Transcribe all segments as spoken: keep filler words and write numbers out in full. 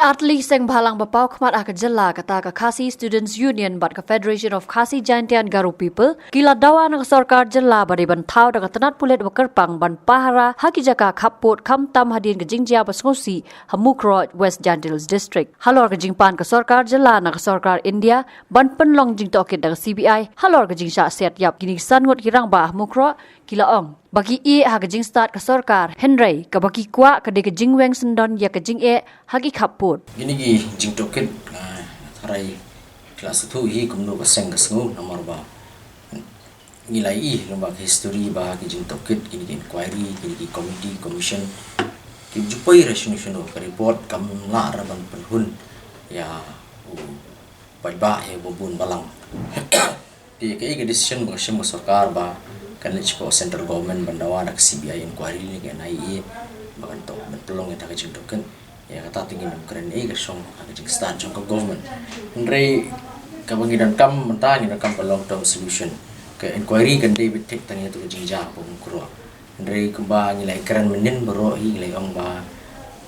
Artylli ki seng bhalang ba paw khmat ha ka jylla, kata ka Khasi Students Union bad ka Federation of Khasi Jaintia and Garo People, ki la dawa na ka sorkar jylla ba dei ban thaw da ka tnat pulit ba kyrpang ban pahara ha ki jaka khappud, khamtam hadien ka jingjia ba sngewsih ha Mukroh, West Jaintia Hills District. Halor ka jingpan ka sorkar jylla na ka sorkar India ban pynlong jingtohkit da ka C B I halor ka jingshah siat ïap kine ki san ngut ki rangbah ha Mukroh, ki la ong ba ki ïeh ha ka jingstad ka sorkar, hynrei kaba ki kwah ka dei ka jingweng syndon ïa ka jingeh ha ki khappud. Kine ki jingtohkit, ah, tharai ki la sngewthuh hi kumno ka seng ka sngew, namar ba ngi la ïohi lyngba ka history ba ki jingtohkit, kine ki inquiry, kine ki committee, commission, ki ju poi re shano shano, ka report kam lah re ban pynhun ïa u paidbah ïa ba bun balang. Te kaei ka decision ba ka shim ka sorkar ba kan leit shapoh central government ban dawa da ka C B I inquiry ne ka N I A ba kan toh ban pynlong ïa kata ka jingtohkit. Ïa kata te ngim kren ei, ka shong ha ka jingstad jong ka government. Hynrei kaba ngi donkam mynta, ngi donkam ka long term solution. Ka inquiry kan dei beit thik tang ïa tu ka jingjia ba Mukroh. Hynrei kumba ngi la ïakren mynnin baroh hi, ngi la ong ba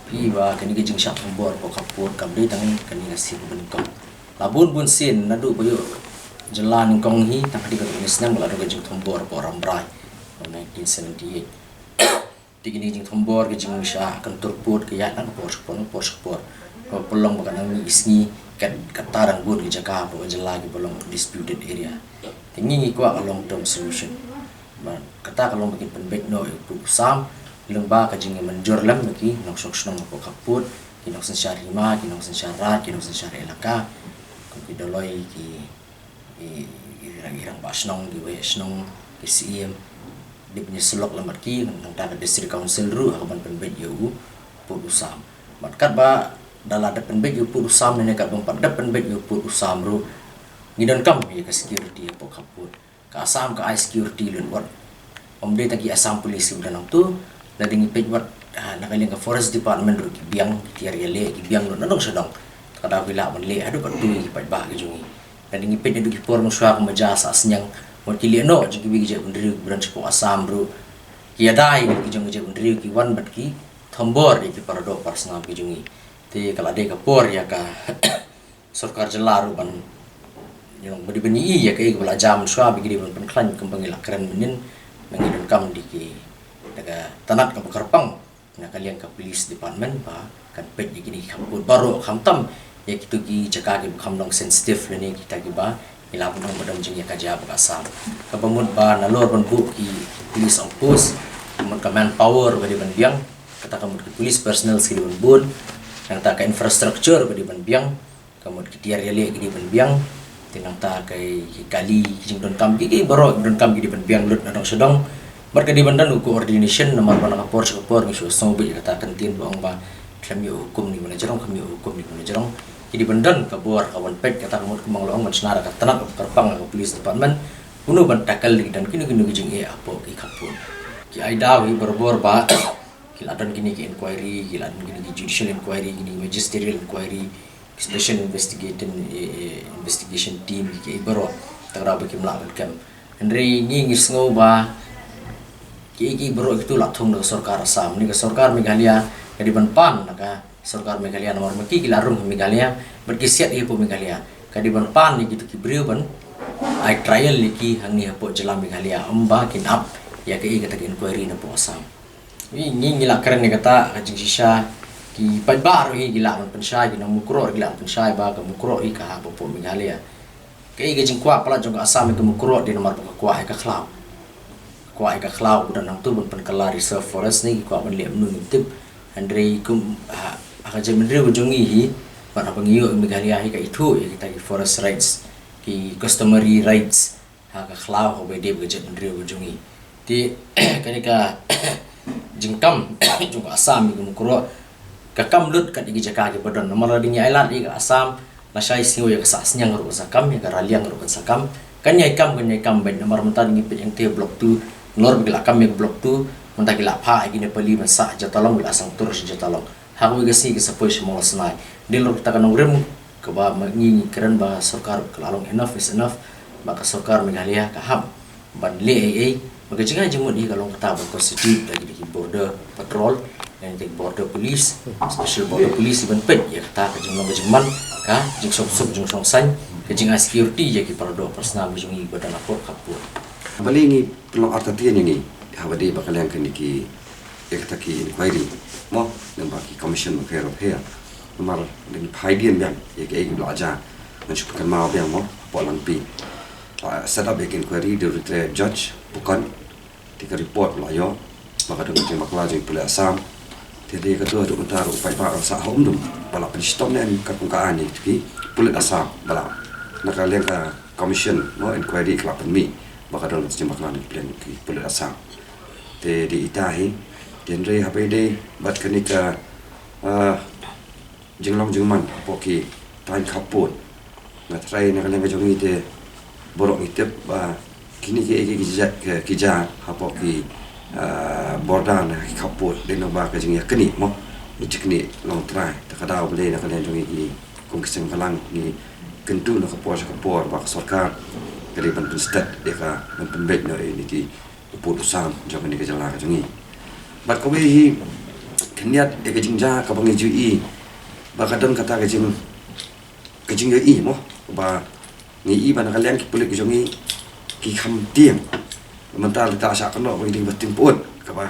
phi ba kane ka jingshah thombor hapoh khappud kam dei tang kane ka sien ba nyngkong. La bun bun sien naduh ba ïoh jylla nyngkong hi, tang hadien katto katne snem ba la don ka jingthombor hapoh Rambrai, nineteen seventy-eight. Te kine ki jingthombor, ki jingshah kyntur pud ki ïaid na ka por sha ka por, na ka por sha ka por. Ka pynlong ba ka nang mih ki sngi, kat, kata dang bun ki jaka hapoh ka jylla kiba long disputed area. Te ngi ngi kwah ka long term solution. Ba kata ka long ba kin pynbeit noh ïa u pud u sam lyngba ka jingïamynjur lem ba ki nongshong shnong hapoh khappud, ki nongsynshar hima, ki nongsynshar raid, ki nongsynshar elaka, kum ki Doloi, ki i, i rang, i rangbah shnong, ki waheh shnong, ki syiem, dei ban ïasyllok lem bad ki, nangta ka District Council ruh ha kaban pynbeit ïa u pud u sam. Bad katba da la dep pynbeit ïa u pud u sam ne, ne katba ym pat dep pynbeit ïa u pud u sam ruh, ngi donkam ïa ka security hapoh khappud. Ka Assam ka ai security lut wat. Ym dei tang ki Assam Police kiba don hangto, lada ngi peit wat, ha, na ka liang ka Forest Department ruh ki biang, ki tiar ïaleh, ki biang lut nadong shadong. Ka daw ki lah ban leh haduh katto ïa ki paidbah ki jong ngi. Lada ngi peit naduh ki por mynshuwa kumba jia Sahsniang, wat ki lehnoh jong kiwei ki jaitbynriew kiba don shapoh Assam ruh, ki ïada ïa ki jong ki jaitbynriew, ki wan bad ki thombor ïa ki paradoh parasngam ki jong ngi. Te ka la dei ka por ïa ka sorkar jylla ruh ban, you know, ba dei ban ïohi ïa kaei kaba la jia mynshuwa, ba ki dei ban pynkhlaiñ kumba ngi la kren mynnin, ba ngi donkam da ki, da ka tnat kaba kyrpang na ka liang ka Police Department ba kan peit ïa kine ki khappud baroh, khamtam ïa kito ki jaka kiba kham long sensitive lane kita kiba ngi lah ban ong ba don jingïakajia bad ka Assam. Kaba mut ba nalor ban buh ki police outpost, ka mut ka manpower ka dei ban biang, kata ka mut ki police personnel ki dei ban bun, nangta ka infrastructure ka dei ban biang, ka mut ki tiar ïaleh ki dei ban biang, te nangta ki, ki kali, ki jingdonkam, ki, ki baroh ki jingdonkam ki dei ban biang lut nadong shadong. Bad ka dei ban don u coordination, namar ba na ka por sha ka por ngi shu sngew beit ïa kata ka ktien ba ong ba khlem ïoh hukum ne mano jrong, khlem ïoh hukum ne mano jrong. Ki dei ban don ka bor kaban peit, kata ka mut kumba nga la ong ban shna da ka tnat kaba kyrpang ha ka police department, kumno ban tackle lei don kino kino ki jingeh hapoh ki khappud. Ki ai daw hi barabor ba ki la don kine ki inquiry, ki la don kine ki judicial inquiry, kine ki magisterial inquiry, special investigating, eh, eh, investigation team, ki, ki baroh, ta ka daw ba kim lah ban kem. Hynrei ngi ngi sngew ba ki, ki baroh kito la thung da ka sorkar Assam, ne ka sorkar Meghalaya ka dei ban pan na ka sorkar Meghalaya, namar ma ki ki la rung ha Meghalaya bad ki siat hi hapoh Meghalaya. Ka dei ban pan ïa kito ki briew ban ai trial ïa ki hangne hapoh jylla Meghalaya, ym ba kin ap ïa kaei kata ka inquiry napoh Assam. Ngi, ngi, ngi la kren ïa kata ka jingshisha, ki paidbah ruh hi ki lah ban pynshai, ki nong Mukroh ki lah ban pynshai ba ka Mukroh hi ka hap hapoh Meghalaya. Kaei ka jingkwah palat jong ka Assam ïa ka Mukroh dei namar ba ka kwah ïa ka khlaw. Ka kwah ïa ka khlaw, ka don hangto ban pynkylla reserve forest ne ki kwah ban leh kumno ngim tip. Hynrei kum, ha, ha ka jaitbynriew ka jong ngi hi, bad haba ngi ïoh ïa ka Meghalaya hi ka ithuh ïa kita ki forest rights, ki customary rights ha ka khlaw kaba ïadei bad ka jaitbynriew ka jong ngi. Te kane ka jingkam jong ka Assam ïa ka Mukroh ka kam lut kat ïa ki jaka kiba don. Namar lada ngi ailad ïa ka Assam, lashai sngew ïa ka Sahsniang ruh kan sa kam, ïa ka Raliang ruh kan sa kam. Kan ïai kam, kan ïai kam beit, namar mynta ngi peit hangtei Block two, nalor ba ki la kam ïa ka Block two, mynta ki la phah ïa ki Nepali ban sah Jatalong, ki la sangtur sha Jatalong. Ha kawei ka sngi ki sa poi sha Mawlasnai. Dei nalor kata ka nongrim kaba ma ngi ngi kren ba sorkar ka la long enough is enough, ba ka sorkar Meghalaya ka hap ban leh ei ei, ba ka jingai jingmut hi ka long kata ban constitute da ki, da ki border patrol, Ngan tip Border Police, Special Border Police, ban peit ïa kata ka jinglong ka jingman, ka jingsuk suk jingsuk saiñ, ka jingai security ïa ki para doh para snam jong ngi ba don hapoh khappud. Balei ngi pynlong artatien ïa ngi, haba dei ba ka liang kane ki, ïa kata ki inquiry, mo, ngan ba ki commission bapher bapher. Namar dang phai dien biang ïa kaei kaba la jia. Ngan shu pynkynmaw biang, mo, hapoh Langpih, ah, set up ïa ka inquiry da u retired judge Pukon. Te ka report la ïoh ba ka don ka jingbakla jong ki pulit Assam. Te dei kato haduh mynta ruh u paidbah u sah ha umdum ba la pynshitom ne em ka kum ka aiñ ïa ki pulit Assam ba la, na ka liang ka commission, mo, inquiry ka la pynmih ba ka don ka jingbakla jong ki pulit Assam. Te dei ita hi, te hynrei haba ïadei bad kane ka, ah, jinglong jingman hapoh ki thaiñ khappud, nga tharai na ka liang ka jong ngi te baroh ngi tip ba kine ki, ki, ki jait ki, ki jia hapoh ki, ah, border na ki khappud, dei namar ba ka jingïaknieh, mo, jingïaknieh longtrai. Te ka daw balei na ka liang jong ngi ki kum ki seng bhalang ngi kyntu na ka por sha ka por ba ka sorkar ka dei ban pynsted ïa ka, ban pynbeit noh ïa kine ki u pud u sam jong kane ka jylla ka jong ngi. Bad kawei hi, khyndiat ïa ka jingjia kaba ngi ju ïohi ba ka don kata ka jing, ka jingïohi, mo, ba ngi ïohi ba na ka liang ki pulit ka jong ngi ki kham tieng. Mynta lada shah kynnoh ba ngi dei ba tieng pud, kaba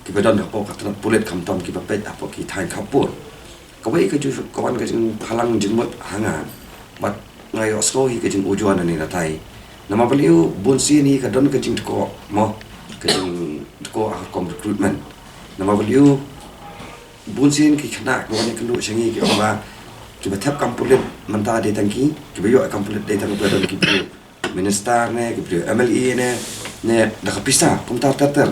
kiba don hapoh ka tnat pulit khamtam kiba peit hapoh ki thaiñ khappud. Kawei ka ju, ka wan ka jingphalang jingmut ha nga. Bad nga ïohsngew hi ka jingujor na ne na tai. Namar balei, bunsien hi ka don ka jingtkoh, mo, ka jingtkoh ha ka rukom recruitment. Namar balei, bunsien ki khynnah kiba wan ïakynduh sha ngi ki ong ba kiba thep kam pulit mynta dei tang ki, kiba ïoh kam pulit dei tang kiba don ki briew minister ne, ki briew M L A ne, ne da ka pisa, kumta ter ter.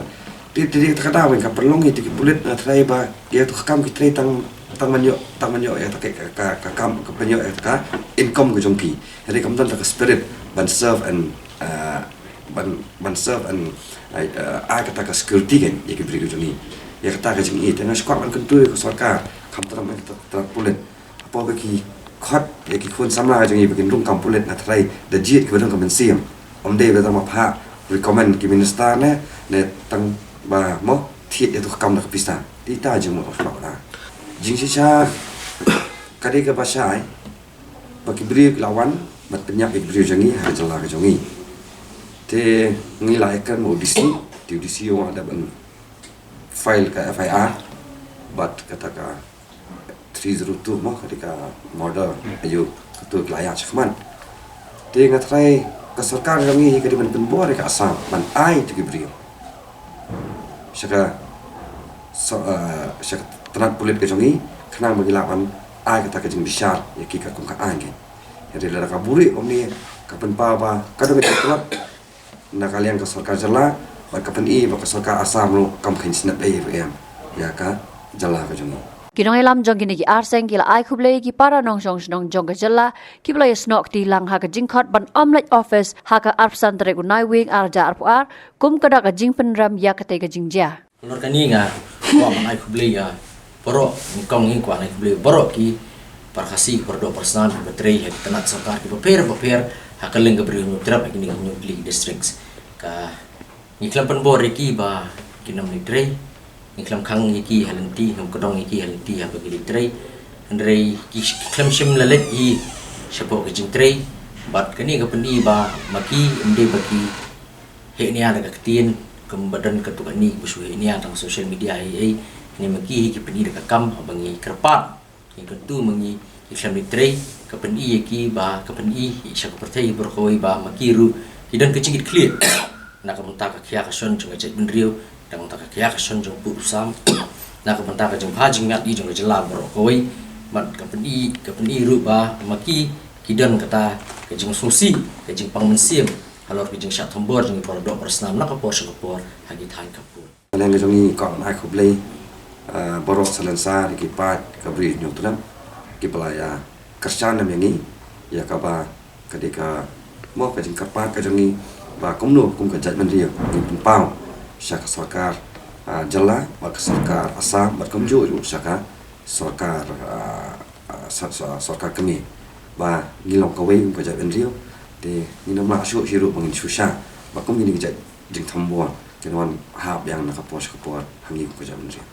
Te, te, te ka daw ka pynlong ïa ki pulit, nga tharai ba ïa tu ka kam ki trei tang, tang ban ïoh, tang ban ïoh ïa ka, ka, ka, ka kam, ka ban ïoh ïa ka income ka jong ki. Hynrei kam don ka spirit ban serve and, ah, ban, ban serve and, ah, ah, ai kata ka security kan ïa ki briew ka jong ngi. Ïa kata ka jingïeit te nga shu kwah ban kyntu ïa ka sorkar, khamtam ïa kata ka pulit. Hapoh ba ki khot ïa ki khun samla jong ngi ba kin rung kam pulit, nga tharai da jied kiba don ka mynsiem. Ym dei ba tang ba phah recommend ki minister ne, ne tang ba, mo, thied ïa tu ka kam da ka pisa. Te ita jingmut ba ka da. Jingshisha ka dei kaba shai ba ki briew ki la wan ban pynïap ïa ki briew jong ngi ha ka jylla ka jong ngi. Te ngi la ïakren bad u D C, te u D C u ong u dei ban file ka F I R bad kata ka three zero two, mo, ka dei ka murder, aïu, kato ka la ïaid shakhmat. Te nga tharai ka sorkar jong ngi hi ka dei ban pynbor ïa ka Assam ban ai ïa ki briew sha ka, so, eh, sha ka tnat pulit ka jong ngi, khnang ba ki lah ban ai kata ka jingbishar ïa ki katkum ka aiñ. Hynrei lada ka buhrieh kumne, ka pynpaw ba ka don ka jingtlot na ka liang ka sorkar jylla, bad ka pyni ba ka sorkar Assam ruh kam kheiñ sngewbha ei ruh em ïa ka jylla ka jong ngi. Ki nongïalam jong kine ki ar seng ki la ai khublei ïa ki para nongshong shnong jong ka jylla kiba la ïasnoh kti lang ha ka jingkhot ban ym leit office ha ka arphew san tarik u Naiwieng arhajar arphew ar, kum ka dak ka jingpynrem ïa katei ka jingjia. Halor kane nga kwah ban ai khublei ïa baroh, nyngkong ngi kwah ban ai khublei baroh ki para Khasi, para doh para snam kiba trei ha ki tnat sorkar kiba pher bapher ha kylleng ka Bri u Hynñiewtrep, ha kine ki hynñiew tylli ki districts. Ka, ngi khlem pynbor ïa ki ba kin ym leit trei, ngi khlem khang ïa ki ha lynti, ngi khlem kdong ïa ki ha lynti haba ki leit trei. Hynrei ki khlem shim la leit hi shapoh ka jingtrei. Bad kane ka pyni ba ma ki ym dei ba ki heh nia da ka ktien, kumba don katto katne kiba shu heh nia tang social media hi ei. Kine ma ki hi ki pyni da ka kam, haba ngi kyrpad, ngi kyntu ma ngi, ki khlem leit trei, ka pyni ïa ki ba, ka pyni sha ka pyrthei baroh kawei ba ma ki ruh ki don ka jingkitkhlieh na ka bynta ka khia ka shon jong ka jaitbynriew, na ka bynta ka khia ka shon jong u pud u sam, na ka bynta ka jingbha jingmiat jong ka jylla baroh kawei. Bad ka pyni, ka pyni ruh ba ma ki ki don kata ka jingsngewsih, ka jingpang mynsiem halor ka jingshah thombor jong ki para doh para snam na ka por sha ka por ha ki thaiñ khappud. Na ka liang ka jong ngi kwah ban ai khublei, ah, baroh salonsar ïa ki paid ka Bri u Hynñiewtrep kiba la ïa kyrshan ïa ngi, ïa kaba ka dei ka, mo, ka jingkyrpad ka jong ngi ba kumno kum ka jaitbynriew ngin pynpaw sha ka sorkar, ah, jylla bad ka sorkar Assam bad kumjuh ruh sha ka sorkar, ah, ah, sa-, sa-, sorkar kmie ba ngi long kawei kum ka jaitbynriew. Te ngin ym lah shuh shuh ruh ba ngin shu shah ba kum kine ki jait jingthombor kin wan hap biang na ka por sha ka por ha ngi kum ka jaitbynriew.